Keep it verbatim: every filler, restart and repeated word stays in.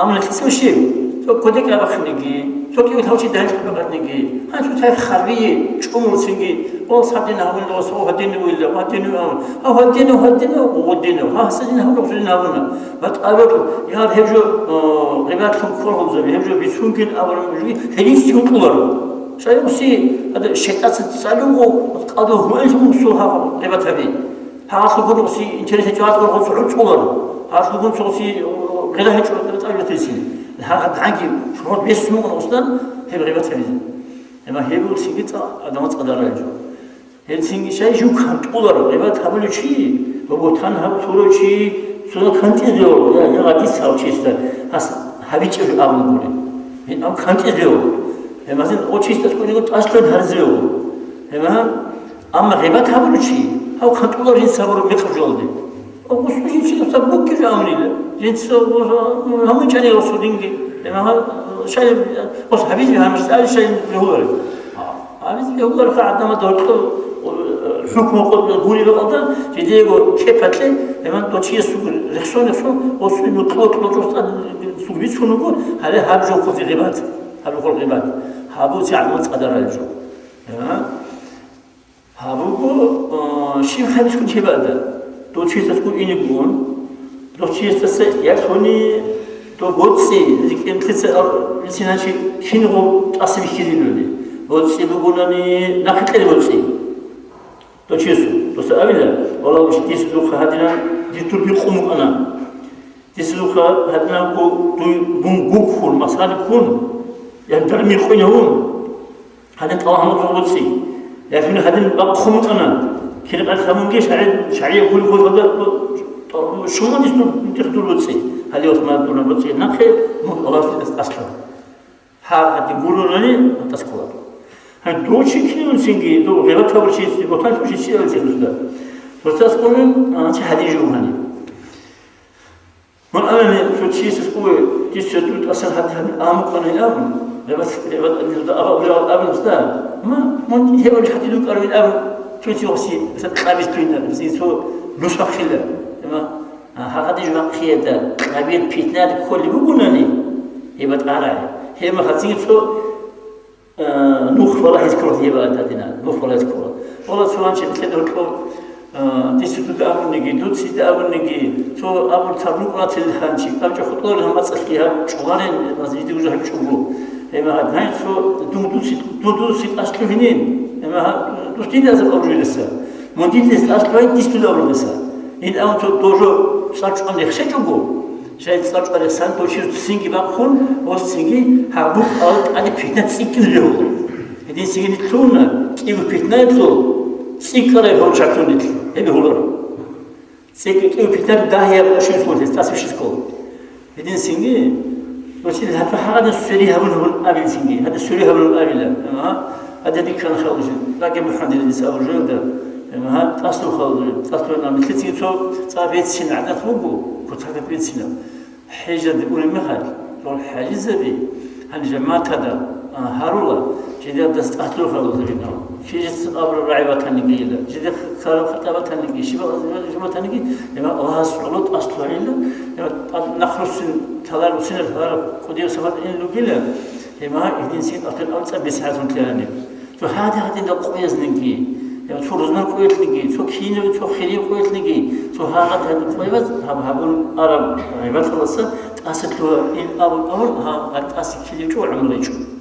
Амма гьелъ щиб? Цо кодекӀ абахъинеги, цо кӀиго лъав чи дагьил хӀукмукъатниги, гьанчо цай харбие чӀумулцинги, о, саб дин гьавунила, о, сав гьадин вуйила, гьадин вуй абун, а гьадин, гьадин, гьадин, гьасадин гьавуна, гьасадин гьавуна. Ва тӀабигӀ, я, гьеб жо, о, гъибатлъун кколгьабзаби, гьеб жо бицунгин абураб жуги, гьединлъи гьукъуларо. Шайгъуси, ада, шайтӀаца цӀалуго, къадул гьуинлъун мусул гьаб гъибат гьаби. Гьалъугун уси интересный чӀвалъ гъоцо гӀуцӀулар. Гьалъугун цоси гъира гьечӀо тӀабигӀатилси. ГьагъадгӀанги фургъат бес мугъна устан гьеб гъибат гьабизе. Амма гьеб цинги цӀа-, адамал цӀадарал жо. Гьеб цинги шай жив кантӀулар, гъибат гьабулев чи ва бутан гьаб турав чи цо кантӀизе вав, я, я гъадис гьав чисда гьас гьабичӀев абун гури. Гьин ам кантӀизе вав. Гьеб мазин о чисда цӀуниго тӀашлъун гьарзе вав. Гьеб ман Амма гъибат гьабурав чи, гьав кантӀулар жинца гьабураб мекъаб жоялде. Гъуслу жинца саб буккизе амрила. Жинца гьамун чӀани гъуслу динги. Гьеб гьал шайил гъус гьабизе гьанже цӀали шайил бегьулари. Гьабизе бегьуларха гӀадамазда гьоркьоб хӀукму къотӀи гуреб бакӀалда, жидеего кепалъе, гьеб гьан дов чиясул рехсон-рехсон, гъуслу мукьула кьучӀос тӀад суг бицун вуго, гьале гьаб жо хъузе гъибат, гьаб жо хъур гъибат. Гьабуци гӀадамал цӀадарал жо. Гьа? Гьаб буго, а, щиб хадискун чебаъда, дов чиясдасгун инигун, дов чиясдаса ялъуни, дов боцӀи, рикӀкӀинлъица ар-, рицин гьанчи кинго тӀаса бихьизилули. БоцӀи бугунани, нахъе кьел боцӀи. Дов чиясул, доса абила, валлагь, дис духъа гьадинан дир тур бикъун букӀана. Дисулха гьадинабго дуй, дун гуккун, масаликкун, я дарми къуйнавун, гьадин тӀалгьамазул боцӀи. Я дуни гьадин бахъун букӀана, киркъал гьабунги шагӀи-, шагӀияб гури хурхада, шума дис дур, дур боцӀи. Гьале Осман дуна боцӀи нахъе, ну, Аллагьас аслан. Гьагъаде гурунани, атӀаскула. Гьан дов чи кинавунцинги, дов гъибат гьабурчи, ботан лъучи чи авицин дусда. Дусдас гурун, а, чи гьадин жугьани. Мун амани цо чиясдас кӀуве, дис цо дур тӀасан гьадин гьадин амукъани абун, ребат, ребат, ребат, аба, аба, абун сда. Ма, мун гьеб абулеб хӀатӀи дукӀарабин абун, цо чи вахси, мисал, къабиз туйнар, мисал, цо нус вахъила. Ма, а, гьагъадин вахъиеда, къабил питнат кколеб бугунани, гьеб батӀарай. Гьеб махацин цо Э, нух валагьиз ккола гьеб гьадинан, нух валагьиз ккола. Вала цо ванчи бицен гьоркьоб, э, дисидуда абуниги, дуцида абуниги, цо абун царнукъ ратил ханчи, абчӀа хутӀларил гьамацӀалъги гьаб чӀугъарин, мазиди уже гьаб чӀугу. Гьеб гьадинай цо дун дуци, дун дуци тӀашлъугьинин, гьеб гьа-, дус дида азаб абрулеса. Мун дида тӀашлъугьин дис дуда абрулеса. Ин абун цо дожо цӀар чӀван рехсечӀого, Шай цӀар чӀварихсан дов чияс цинги бахъун, ва цинги гьаб букӀал тӀаде питна цӀикӀкӀин регьула. Гьедин цинги нилъуна, кӀиго питнаялъул цӀикӀкӀарай гьорчартун нилъ, гьеб гьуларо. ЦӀикӀкӀи кӀиго питна дагьияб щвез ккола, тӀасаб щвез ккола. Гьедин цинги, дов чи гьатӀа гьагъадин сверий гьабун гьабун абил цинги, гьадин сверий гьабун абила. Ага. Гьадин риккана халужин, ракӀи МухӀаммад дица абуржуялда, ага, тӀасдул халужин, тӀасдул нилъецин цо цӀа бецин гӀадат буго, кутакат бецина. ХӀежалде унеб мехалъ, дол хӀажизаби гьанже матада, а, гьарула, жидердас тӀахьдурхъа гьезабинал. Кижицин абураб рагӀи батаниги ила, жидер хъараб хатӀа батаниги, щибал жо батаниги, гьеб Аллагьас гӀоло тӀаслъугьила, гьеб нахъруссин талар, русинал талар кӀудияв сабат ин ругила, гьеб гьединсин ахир амцӀаб бесгьазун лъугьаниб. Цо гьади-гьадинал къоязниги, я цо рузман къоялъниги, цо кинав, цо хирив къоялъниги, цо гьагъад-гьадин къояз гьаб гьабун араб гъайбаталдаса тӀаса лъугьа ин абун-абун гьагъад тӀаса ккелев чӀо гӀумру гьечӀо.